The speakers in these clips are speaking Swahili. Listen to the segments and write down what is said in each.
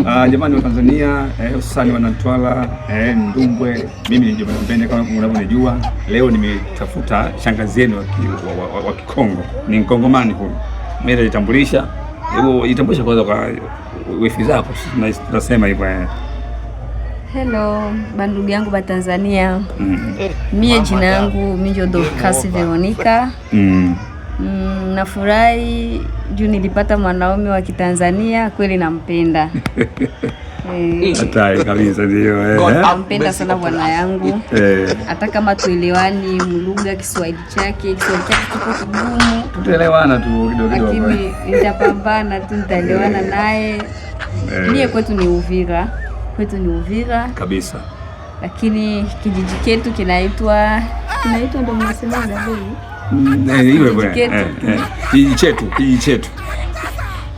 Jamani wa Tanzania, hususani wana Mtwara, Ndumbwe, mimi ni Juma Mpende kama mnavyonijua. Leo nimetafuta shangazi yenu wa Kikongo. Ni Mkongomani huyu. Mimi najitambulisha. Hebu jitambulisha kwanza kwa wifi zako, tunasema hivyo. Hello, bandugu yangu ba Tanzania. Mie jina yangu Minjo Dorcas Veronica. Nafurahi juu nilipata mwanaume wa Kitanzania, kweli nampenda. Hatari kabisa ndio. Nampenda sana bwana yangu. Hata kama tuelewani mlugha Kiswahili chake kiko kigumu. Tutaelewana tu kidogo kidogo. Lakini nitapambana tu, nitaelewana naye. Mie kwetu ni Uvira. Kwetu ni Uvira. Kabisa. Lakini kijiji ketu kinaitwa ndo mnasemaga baby? Hivyo Kijiji ketu. Kijiji chetu, kijiji chetu.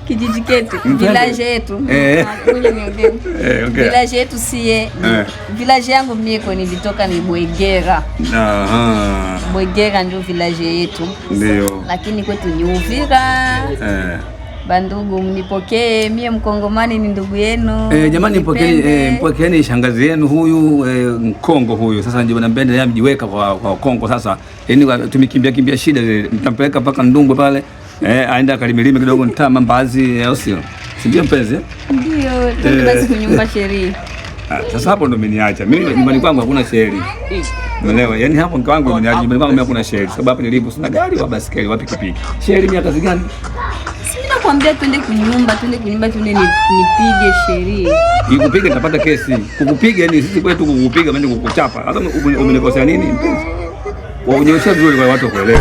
Kijiji ketu, Mpende. Village yetu. Ah, ngoja niongee. Ongea. Village yetu sie, village yangu mie kwa nilitoka ni Bwegera. Bwegera ndio village yetu. Ndio. Lakini kwetu ni Uvira. Bandugu, mnipokee, mie Mkongomani ni ndugu yenu. Jamani mpokeeni, Mnipende. mpokeeni shangazi yenu huyu Mkongo huyu. Sasa ndio napenda yeye amejiweka kwa Kongo sasa. Yaani tumekimbia kimbia shida zile. Mtampeleka mpaka Ndumbwe pale. Aenda akalimilime kidogo ntama mbazi au sio? Si ndio mpenzi? Eh? Ndio, twende basi kunyumba chéri. Ah, sasa hapo ndo umeniacha. Mimi nyumbani kwangu hakuna chéri. Umeelewa? Yaani hapo mke wangu umeniacha. Nyumbani kwangu mimi hakuna chéri. Sababu hapa nilipo sina gari wa basikeli wapi pikipiki. Chéri mimi kazi gani? Si mimi nakwambia twende kunyumba, twende kunyumba, twende nipige chéri. Nikupiga nitapata kesi. Kukupiga yani sisi kwetu kukupiga maana kukuchapa. Sasa umenikosea nini mpenzi? Waonyesha vizuri kwa watu wakuelewe.